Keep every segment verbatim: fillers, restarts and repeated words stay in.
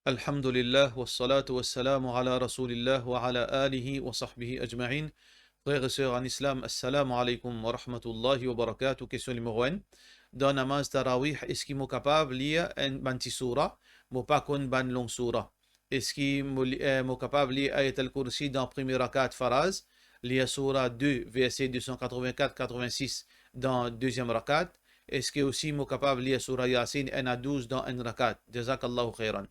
Alhamdulillah, wassalatu wassalamu ala Rasoulillah wa ala alihi wa sahbihi ajmain. Frer e ser an Islam, assalamu alaykum wa rahmatullahi wa barakatuh. Kestion nimero enn. Dan namaz tarawih, eski mo kapav lir enn bann ti soura? Mo pa konn bann long soura. Eski mo li-, eh, mo kapav lir Ayat al-Kursi dan premie rakat faraz, lir soura de, verse de san katrovin-kat, katrovin-sis dan deziem rakat? Eski osi mo kapav lir soura Yasin enn a douz dan enn rakat? Jazakallahu khairan.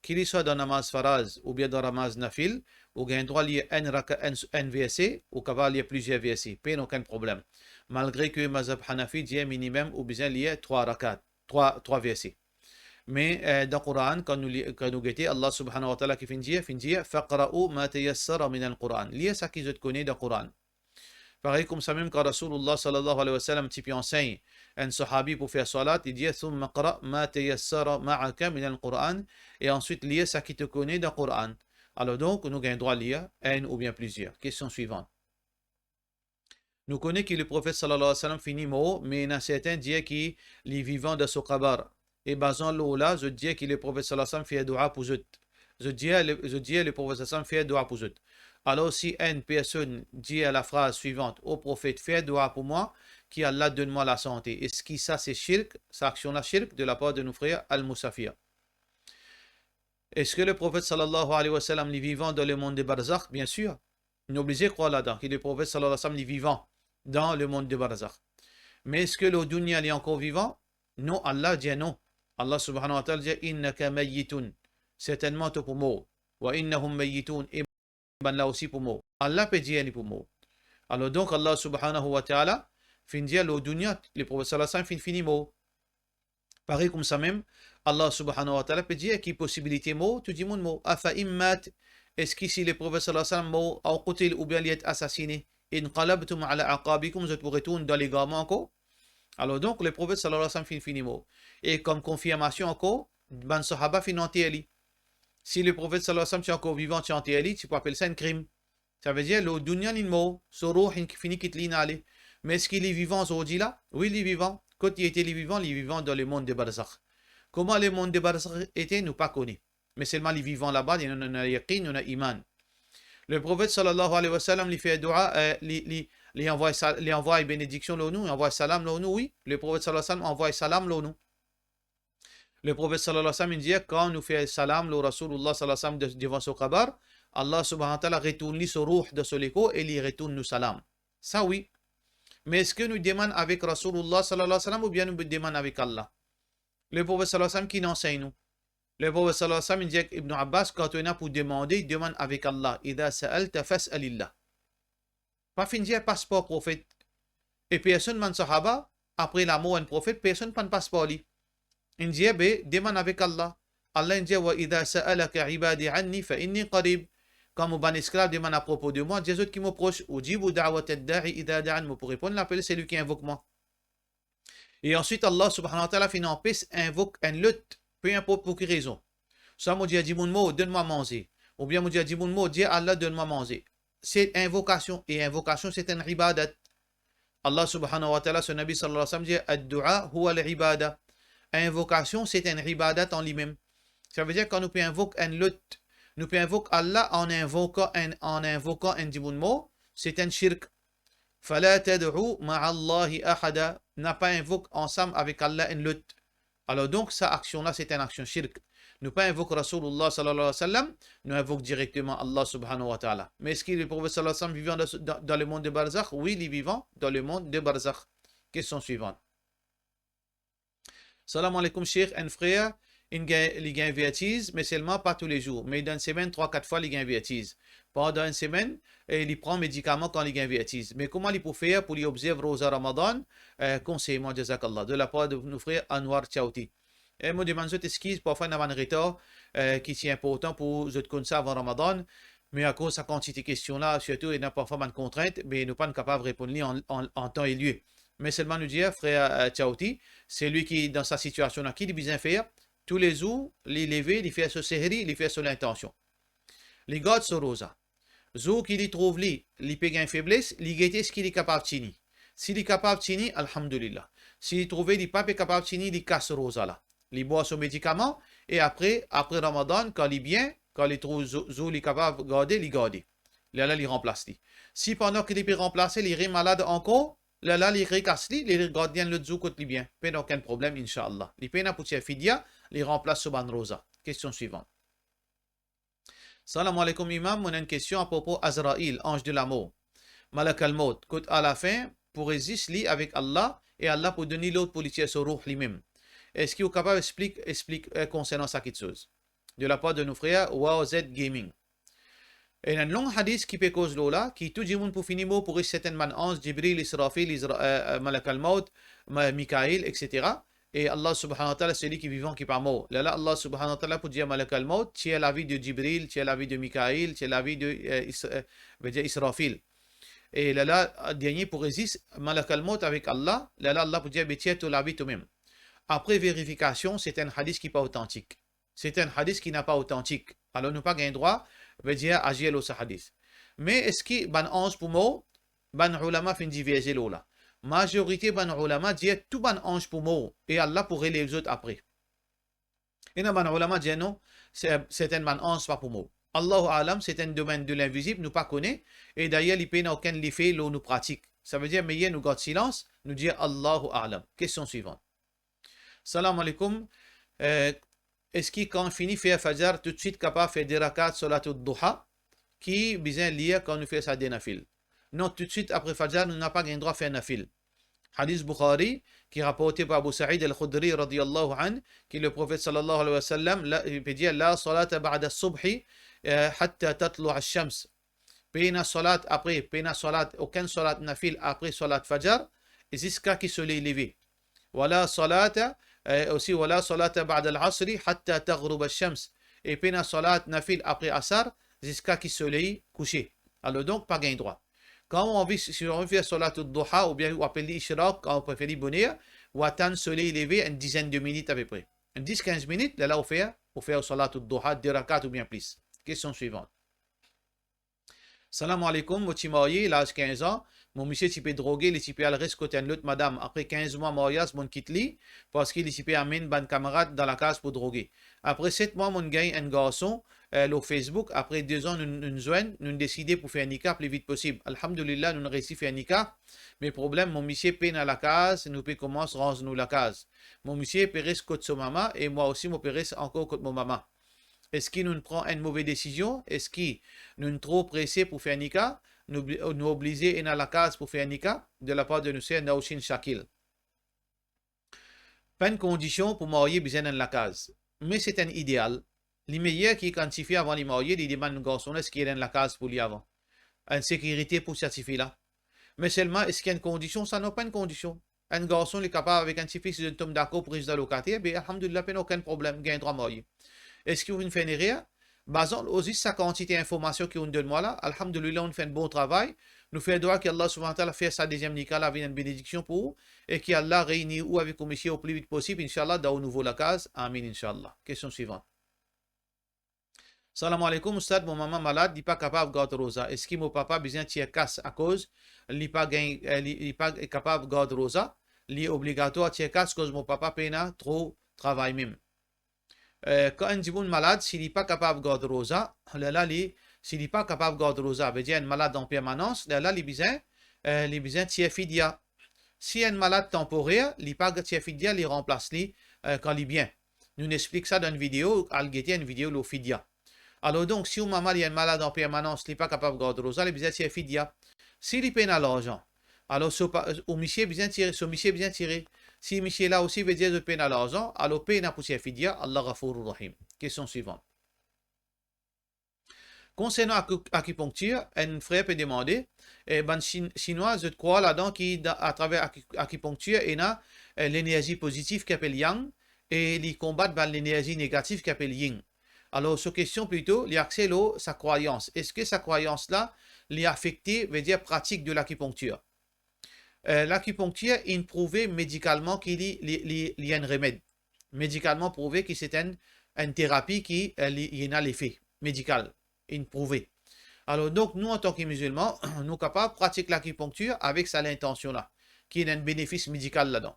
Kiliswa dan namaz faraz oubien dan namaz nafil, ou gagn drwa lir enn raka-, enn, enn verse, ou kapav lir plizier verse, pena okenn problem. Malgre ke mazhab Hanafi dir minimem ou bizin lir trwa rakat, trwa, trwa verse. Me, eh, dan Koran, kan nou li-, kan nou gete, Allah Subhanahu wa Ta'ala ki finn dir, finn dir, "Faqra'u ma tayassara minal Qur'an." Lir seki zot kone dan Koran. Parey koumsamem, kan Rasoulullah sallallahu alayhi wa sallam ti pe ansegn enn sahabi pou fer salat, li dir, "Thumma qra ma tayassara ma'aka minal Qur'an", e answit lir seki to kone dan Koran. Alor donk, nou gagn drwa lir enn oubien plizier. Kestion swivan. Nou kone ki Leprofet sallallahu alayhi wa sallam fini mor, me ena sertin dir ki li vivan dan so kabar. E bazan lor la, zot dir ki Leprofet sallallahu alayhi wa sallam fer doua pou zot. Zot dir le, zot dir Leprofet sallallahu alayhi wa sallam fer doua pou zot. Alor, si enn personn dir lafraz swivant, "O Profet, fer doua pou mwa, ki Allah donn mwa lasante," eski sa se shirk, sa aksion la shirk, de lapar de nou frer Al-Musafir? Eski Leprofet sallallahu alayhi wa sallam li vivan dan lemond de barzakh? Biensir. Nou oblize krwar ladan, ki Leprofet sallallahu alayhi wa sallam li vivan dan lemond de barzakh. Me eski lor dounia li ankor vivan? Non, Allah dir non. Allah Subhanahu wa Ta'ala dir, "Innaka mayyitun." Sertennman to pou mor. "Wa innahum mayyitun." E bannla osi pou mor. Allah pe dir li pou mor. Alor donk, Allah Subhanahu wa Ta'ala finn dir lor dounia, Leprofet sallallahu alayhi wa sallam finn fini mor. Parey koumsamem, Allah Subhanahu wa Ta'ala pe dir ki posibilite mor, tou dimoun mor. "Afa in mat", eski si Leprofet sallallahu alayhi wa sallam mor, aw qutil, oubien li et asasine, "inqalabtum ala aqabikum", zot pou retourn dan legarman ankor? Alor donk, Leprofet sallallahu alayhi wa sallam finn fini mor. E kom konfirmasion ankor, bann sahaba finn anter li. Si Leprofet sallallahu alayhi wa sallam ti ankor vivan, ti anter li, ti pou apel sa enn krim. Savedir, lor dounia linn mor, so rooh inn fini kit li, inn ale. Me eski li vivan zordi la? Wi, li vivan. Kot li ete li vivan? Li vivan dan lemond de barzakh. Kouma lemond de barzakh ete, nou pa kone. Me selman li vivan laba, li ena, nou ena yakin, nou ena iman. Leprofet sallallahu alayhi wa sallam, li fer doua, eh, li, li, li anvway sa-, li anvway benediksion lor nou, li anvway salam lor nou, wi. Leprofet sallallahu alayhi wa sallam anvway salam lor nou. Leprofet sallallahu alayhi wa sallam, li dir, kan nou fer salam lor Rasoulullah sallallahu alayhi wa sallam de-, devan so kabar, Allah Subhanahu wa Ta'ala retourn li so rooh dan so lekor e li retourn nou salam. Sa wi. Me eski nou demann avek Rasoulullah sallallahu alayhi wa sallam oubien nou demann avek Allah? Leprofet sallallahu alayhi wa sallam ki inn ansegn nou. Leprofet sallallahu alayhi wa sallam, li dir ek Ibn Abbas, kan to ena pou demande, demann avek Allah. "Idha sa'alta fas'alillah." Pa finn dir pas par Profet. E personn bann sahaba, apre lamor enn Profet, personn pa'nn pas par li. Inn dir, be, demann avek Allah. Allah inn dir, "Wa idha sa'alaka ibadi anni fa inni qarib." Kan mo bann esklav demann apropo de mwa, dir zot ki mo pros, "Ujibu da'watad da'i idha da'an", mo pou reponn lapel seki invok mwa. E answit, Allah Subhanahu wa Ta'ala finn anpes invok enn lot, pe inport pou ki rezon. Swa mo dir dimoun mor, "Donn mwa manze." Oubien mo dir dimoun mor, "Dir Allah, donn mwa manze." Se invokasion, e invokasion se enn ibadat. Allah Subhanahu wa Ta'ala, so Nabi sallallahu alayhi wa sallam dir, "Ad-du'a huwa al-ibada." Invokasion se enn ibadat an limem. Savedir, kan nou pe invok enn lot, nou pe invok Allah an invokan enn, an invokan enn dimoun mor, se enn shirk. "Fala tad'u ma'allahi ahada", napa invok ansam avek Allah enn lot. Alor donk, sa aksion la, se enn aksion shirk. Nou pa invok Rasoulullah sallallahu alayhi wa sallam, nou invok direkteman Allah Subhanahu wa Ta'ala. Me eski Leprofet sallallahu alayhi wa sallam vivan dan, dan, dan lemond de barzakh? Wi, li vivan dan lemond de barzakh. Kestion swivan. Salam aleykoum, Sheikh. Enn frer, inn gagn, li gagn vertiz, me selman pa toulezour, me dan enn semenn, trwa, kat fwa, li gagn vertiz. Pandan enn semenn, e li pran medikaman kan li gagn vertiz. Me kouma li pou fer pou li obzerv roza Ramadan? Eh, konsey mwa, jazakallah. De lapar de nou frer Anwar Chaouti. E mo demann zot eskiz, parfwa ena bann retar, eh, ki ti inportan pou zot konn sa avan Ramadan, me akoz sa kantite kestion la, sirtou ena parfwa bann kontrint, me nou pa'nn kapav reponn li an, an, an tan e lie. Me selman nou dir, frer, eh, Chaouti, selwi ki dan sa sitiasion la, ki li bizin fer? Toulezour, li leve, li fer so sehri, li fer so lintansion. Li gard so roza. Zour ki li trouv li, li pe gagn febles, li gete eski li kapav tini. Si li kapav tini, alhamdulillah. Si li trouve li pa pe kapav tini, li kas roza la. Li bwar so medikaman, e apre, apre Ramadan, kan li bien, kan li trouv zo-, zour li kapav garde, li garde. Lerla li ranplas li. Si pandan ki li pe ranplase, li remalad ankor, lerla li rekas li, li regard li enn lot zour kot li bien. Pena okenn problem, inshallah. Li pena pou tir fidya, li ranplas so bann roza. Kestion swivan. Salam aleykoum imam, mo ena enn kestion apropo Azrail, anz de lamor, Malak al-Mawt, kot alafin pou res zis li avek Allah e Allah pou donn li lord pou li tir so roh limem. Eski ou kapav explik, explik, eh, konsernan sa kiksoz? De lapar de nou frer Wow Z Gaming. Ena enn long hadis ki pe koz lor la, ki tou dimoun pou fini mor pou res sertin bann anz, Jibril, Israfil, Isra-, eh, eh, Malak al-Mawt, Ma-, Mikail, et cetera. E Allah subhanahu wa ta'ala, se li ki vivan, ki pa mor. Lerla Allah subhanahu wa ta'ala pou dir Malak al-Mawt, tir lavi de Jibril, tir lavi de Mikail, tir lavi de, eh, Is-, eh, vedir Israfil. E lerla, dernie pou res zis Malak al-Mawt avek Allah, lerla Allah pou dir, be tir to lavi tomem. Apre verifikasion, se enn hadis ki pa otantik. Se enn hadis ki napa otantik. Alor nou pa gagn drwa, vedir, azir lor sa hadis. Me eski bann anz pou mor? Bann oulama finn diverze lor la. Mazorite bann oulama dir tou bann anz pou mor e Allah pou relev zot apre. Ena bann oulama dir non, se, sertin bann anz pa pou mor. Allahu a'lam, se enn domenn de linvizib, nou pa kone, e dayer li pena okenn lefe lor nou pratik. Savedir meyer nou gard silans, nou dir Allahu a'lam. Kestion swivan. Salam aleykoum. Eh, eski kan fini fer fajar, toutswit kapav fer de rakat salatul duha, ki bizin lir kan nou fer sa de nafil? Non, toutswit apre fajar, nou napa gagn drwa fer nafil. Hadis Bukhari, ki raporte par Abu Sa'id al-Khudri radiyallahu anhu, ki le Profet sallallahu alayhi wa sallam, la, li pe dir, "La salata ba'da subhi, eh, hatta tatlu ash-shams." Pena salat apre, pena salat, okenn salat nafil apre salat fajar, ziska ki soley leve. Wala salata, eh, osi, wala salata ba'da al-asri hatta taghruba ash-shams. E pena salat nafil apre asar, ziska ki soley kouse. Alor donk, pa gagn drwa. Kan ou anvi, si ou anvi fer salatul duha, oubien ou apel li ishraq, kan ou prefer li boner, ou atann soley leve enn dizenn de minit apepre. Enn dis kinz minit, lerla ou fer, ou fer salatul duha, de rakat oubien plis. Kestion swivan. Salam aleykoum, mo ti marye, laz kinz an, mo misie ti pe droge, li ti pe al res kot enn lot madam. Apre kinz mwa maryaz, monn kit li, parski li ti pe amenn bann kamarad dan lakaz pou droge. Apre set mwa, monn gagn enn garson, eh, lor Facebook. Apre de zan, nou, nou zwenn, nou deside pou fer nika pli vit posib. Alhamdulillah, nou reysi fer nika. Me problem, mo misie pena lakaz, nou pe koumans ranz nou lakaz. Mo misie pe res kot so mama e mwa osi mo pe res ankor kot mo mama. Eski nou pran enn move desizion? Eski nou tro prese pou fer nika? Nou bli-, nou oblize ena lakaz pou fer nika? De lapar de nou ser Naushin Shakil. Pa enn kondision pou marye bizin ena enn lakaz. Me se enn ideal. Li meyer ki kan tifi avan li marye, li demann garson la eski ena enn lakaz pou li avan. Enn sekirite pou sa tifi la. Me selman, eski enn kondision sa? Non, pa enn kondision. Enn garson, li kapav avek enn tifi, si zot tom dakor pou res dan lokater, be, alhamdulillah, pena okenn problem, gagn drwa marye. Eski ou finn fer enn erer? Bazan lor zis sa kantite informasion ki ou'nn donn mwa la, alhamdulillah, ou'nn fer enn bon travay. Nou fer dwa ki Allah subhanahu wa ta'ala fer sa deziem nika la vinn enn benediksion pou ou, e ki Allah reyni ou avek ou misie o pli vit posib, inshallah, dan ou nouvo lakaz. Amin, inshallah. Kestion swivan. Salam aleykoum, Oustad, mo mama malad, li pa kapav gard roza. Eski mo papa bizin tir kas akoz li pa gagn, eh, li, li pa kapav gard roza? Li obligatwar tir kas, koz mo papa pena tro travay mem. Eh, kan enn dimoun malad, si li pa kapav gard roza, lerla li, si li pa kapav gard roza, vedir enn malad an permanans, lerla li bizin, eh, li bizin tir fidya. Si enn malad tanporer, li pa tir fidya, li ranplas li, eh, kan li bien. Nou'nn explik sa dan enn video, al gete enn video lor fidya. Alor donk, si ou mama li enn malad an permanans, li pa kapav gard roza, li bizin tir fidya. Si li pena larzan, alor so pa-, ou misie bizin tire, so misie bizin tire. Si misie la osi, vedir zot pena larzan, alor pena pou tir fidya, Allah Ghafourur Rahim. Kestion swivan. Konsernan aki-, akiponktir, enn frer pe demande, eh, bann Chin-, Sinwa, zot krwar ladan ki da-, atraver aki-, akiponktir, ena, eh, lenerzi pozitif ki apel yang, e li konbat bann lenerzi negatif ki apel ying. Alor, so kestion plito, li axe lor sa krwayans. Eski sa krwayans la, li afekte, vedir pratik de lakiponktir? Eh, lakiponktir, inn prouve medikalman ki li, li, li, li enn remed. Medikalman prouve ki se enn, enn terapi ki, eh, li, li ena lefe medikal, inn prouve. Alor, donk, nou, antan ki mizilman, nou kapav pratik lakiponktir avek sa lintansion la, ki ena enn benefis medikal ladan.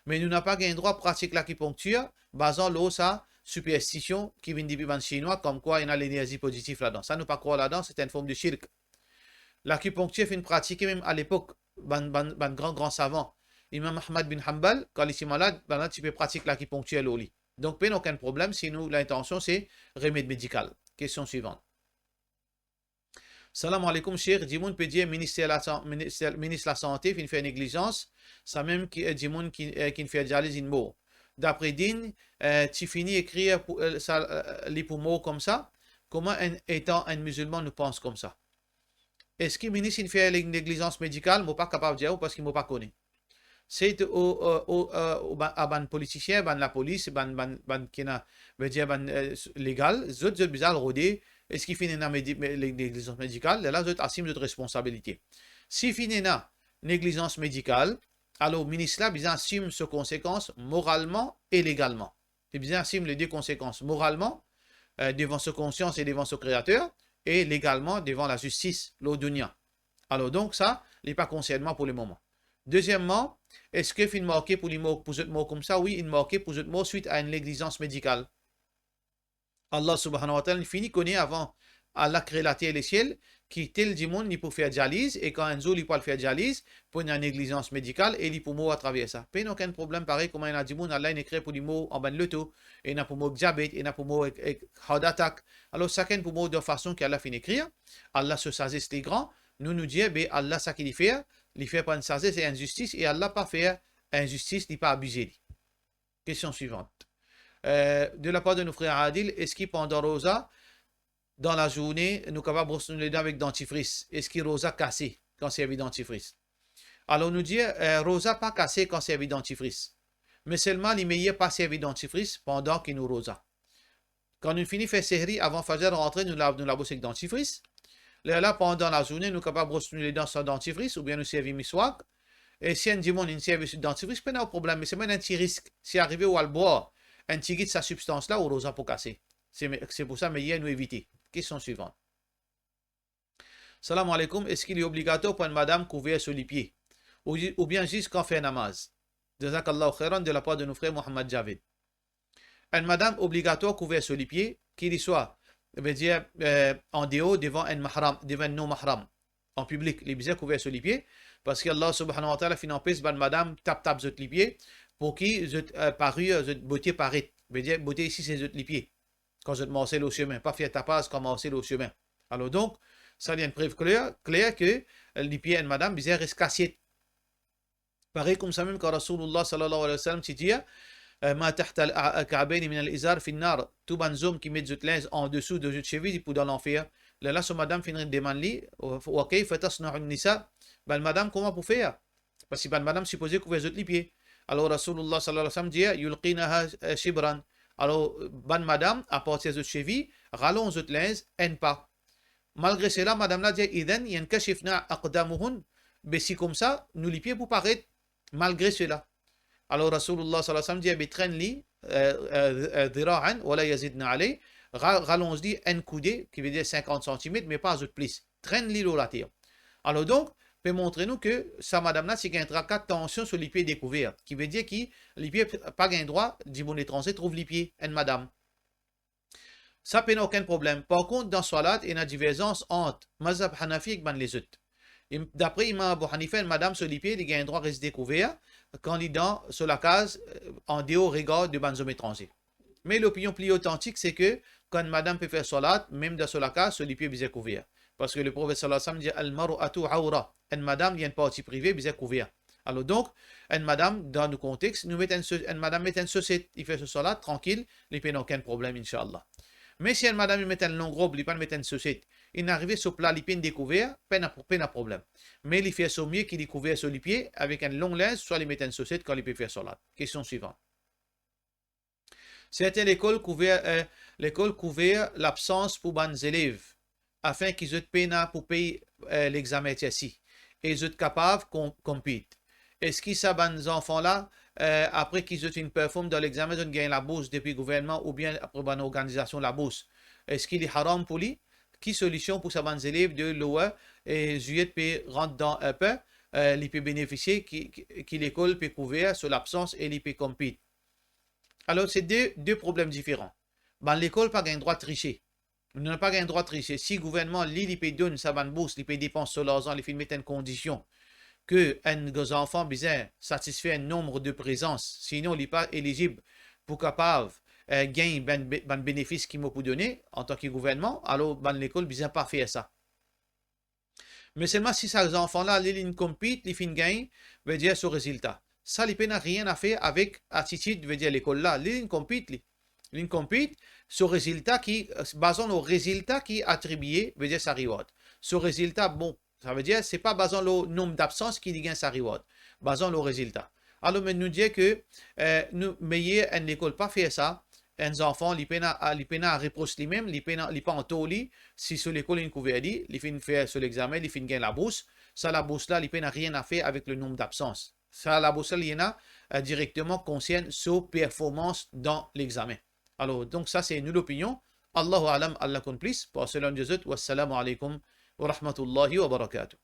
Me nou napa gagn drwa pratik lakiponktir bazan lor sa, siperstision ki vinn depi bann Sinwa, komkwa ena lenerzi pozitif ladan. Sa nou pa krwar ladan, se enn form de shirk. Lakiponktir finn pratike mem alepok bann, bann, bann gran, gran savan. Imam Ahmad bin Hanbal, kan li ti malad, bannla ti pe pratik lakiponktir lor li. Donk, pena okenn problem si nou lintansion se remed medikal. Kestion swivan. Salam aleykoum, Sheikh. Dimoun pe dir minister lasan-, minister, minis lasante finn fer neglizans, samem ki, eh, dimoun ki, eh, ki'nn fer dializ inn mor. Dapre din, eh, ti fini ekrir pou, eh, sa, eh, li pou mor koumsa. Kouma enn, etan enn mizilman, nou pans koumsa? Eski minis inn fer le-, neglizans medikal? Mo pa kapav dir ou parski mo pa kone. Se to, o, o, o, o, o, ba-, a bann politisien, bann lapolis, bann, bann, bann ki ena, vedir bann, eh, legal, zot, zot bizin al rode, eski finn ena medi-, me-, le-, neglizans medikal, lerla zot asim zot responsabilite. Si finn ena neglizans medikal, alor minis la bizin asim so konsekans moralman e legalman. Li bizin asim le de konsekans, moralman, eh, devan so konsians e devan so Kreater, e legalman devan lazistis lor dounia. Alor donk sa, li pa konsern mwa pou lemoman. Dezieman, eski finn marke pou li mor, pou zot mor koumsa? Wi, inn marke pou zot mor swit a enn neglizans medikal. Allah subhanahu wa ta'ala, li fini kone avan Allah kre later e lesiel, ki tel dimoun li pou fer dializ, e kan enn zour li pou al fer dializ, pou ena neglizans medikal e li pou mor atraver sa. Pena okenn problem, parey kouma ena dimoun, Allah inn ekrir pou li mor an bann loto, ena pou mor ek diabet, ena pou mor ek, ek heart attack. Alor, sakenn pou mor dan fason ki Allah finn ekrir. Allah so sazes li gran, nou, nou dir, be Allah sa ki li fer, li fer par enn sazes e enn zistis, e Allah pa fer inzistis, li pa abize li. Kestion swivan. Eh, de lapar de nou frer Adil, eski pandan roza, dan lazourne, nou kapav bros nou ledan avek dantifris? Eski roza kase kan servi dantifris? Alor nou dir, eh, roza pa kase kan servi dantifris. Me selman li meyer pa servi dantifris pandan ki nou roza. Kan nou fini fer sehri, avan fajar rantre, nou lav nou labous ek dantifris. Lerla, pandan lazourne, nou kapav bros nou ledan san dantifris, oubien nou servi miswak. E si enn dimoun inn servi so dantifris, pena problem, me selman ena enn ti risk. Si arive ou al bwar enn tigit sa sibstans la, ou roza pou kase. Se me-, se pou sa meyer nou evite. Kestion swivan. Salam aleykoum, eski li obligatwar pou enn madam kouver so lipie? Ou, oubien zis kan fer namaz? Jazakallahu khairan, de lapar de nou frer Mohammad Javed. Enn madam obligatwar kouver so lipie, ki li swa, vedir, eh, andeor devan enn mahram, devan enn non-mahram, an piblik, li bizin kouver so lipie, parski Allah subhanahu wa ta'ala finn anpes bann madam tap-tap zot lipie, pou ki zot, eh, parir, zot bote paret, vedir bote isi se zot lipie, kan zot marse lor sime, pa fer tapaz kan marse lor sime. Alor donk, sa li enn prev kler, kler ke, eh, lipie enn madam bizin res kasiet. Parey koumsamem kan Rasoulullah sallallahu alayhi wa sallam ti dir, eh, "Ma tahta al-, al-ka'bayni min al-izar fi an-nar." Tou bann zom ki met zot linz andesou de zot sevi, li pou dan lanfer. Lerla so madam finn demann li, "Wa kayfa tasna'u an-nisa?" Bann madam kouma pou fer? Parski bann madam sipoze kouver zot lipie. Alor Rasoulullah sallallahu alayhi wa sallam dir, "Yulqinaha, eh, shibran." Alor bann madam, apartir zot sevi, ralonz zot linz enn pa. Malgre sela, madam la dir, "Idhan yankashifna aqdamuhun." Be si koumsa, nou lipie pou paret, malgre sela. Alor Rasoulullah sallallahu alayhi wa sallam dir, "Be trenn li, eh, eh, eh, dhira'an, wa la yazidna alayh." Ra-, ralonz li enn koude, ki vedir sinkant santimet, me pa azout plis. Trenn li lor later. Alor donk, pe montre nou ke sa madam la ti gagn traka tansion so lipie dekouver, ki vedir ki lipie pa gagn drwa dimoun etranze trouv lipie enn madam. Sa pena okenn problem. Par kont, dan swalat, ena diverzans ant mazhab Hanafi ek bann lezot. Im-, dapre Imam Abu Hanifa, enn madam so lipie, li gagn drwa res dekouver kan li dan so lakaz, eh, andeor regar de bann zom etranze. Me lopinion pli otantik, se ke kan enn madam pe fer swalat, mem dan so lakaz, so lipie bizin kouver. Parski Leprofet sallallahu alayhi wa sallam dir, "Al-mar'atu awra." Enn madam, li enn parti prive, bizin kouver. Alor donk, enn madam, dan nou kontex, nou met enn so-, enn madam met enn soset, li fer so swalat trankil, li pena okenn problem, inshallah. Me si enn madam li met enn long rob, li pa met enn soset, inn arive so pla lipie inn dekouver, pena, pena problem. Me li fer so mie ki li kouver so lipie avek enn long linz, swa li met enn soset kan li pe fer swalat. Kestion swivan. Sertin lekol kouver, eh, lekol kouver labsans pou bann zelev, afin ki zot pena pou pey, eh, lexamen TSC, e zot kapav com-, compete. Eski sa bann zanfan la, eh, apre ki zot finn perform dan lexamen, zot gagn labours depi gouvernman oubien apre bann organizasion labours? Eski li haram pou li? Ki solision pou sa bann zelev de lower e ziyet pe rant dan upper, eh, li pe benefisie, ki, ki, ki lekol pe kouver so labsans e li pe compete? Alor, se de, de problem diferan. Bann lekol pa gagn drwa trise. Nou pa gagn drwa trise. Si gouvernman, li, li pe donn sa bann bours, li pe depans so larzan, li finn met enn kondision ke enn zanfan bizin satisfer enn nonb de prezans, sinon li pa elizib pou kapav, eh, gagn bann be-, bann benefis ki mo pou done antan ki gouvernman, alor bann lekol bizin pa fer sa. Me selman si sa zanfan la, li, linn konpit, li finn gagn, vedir so rezilta. Sa, li pena rien a fer avek atitid, vedir lekol la. Li, linn konpit, li. Linn konpit, so rezilta ki, bazan lor rezilta ki atribie, vedir sa reward. So rezilta bon, savedir se pa bazan lor nonb dabsans ki li gagn sa reward. Bazan lor rezilta. Alor, me nou dir ke, eh, nou meyer enn lekol pa fer sa, enn zanfan, li pena, li pena repros limem, li pena, li pa antor li, si so lekol inn kouver li, li finn fer so lexame, li finn gagn labours, sa labours la, li pena rien a fer avek le nonb dabsans. Sa labours la, li ena, eh, direkteman konsern so performans dan lexame. Alor, donk sa se nou lopinion. Allahu a'lam, Allah konn plis. Par selon Dieu zot, wassalamu alaikum wa rahmatullahi wa barakatuh.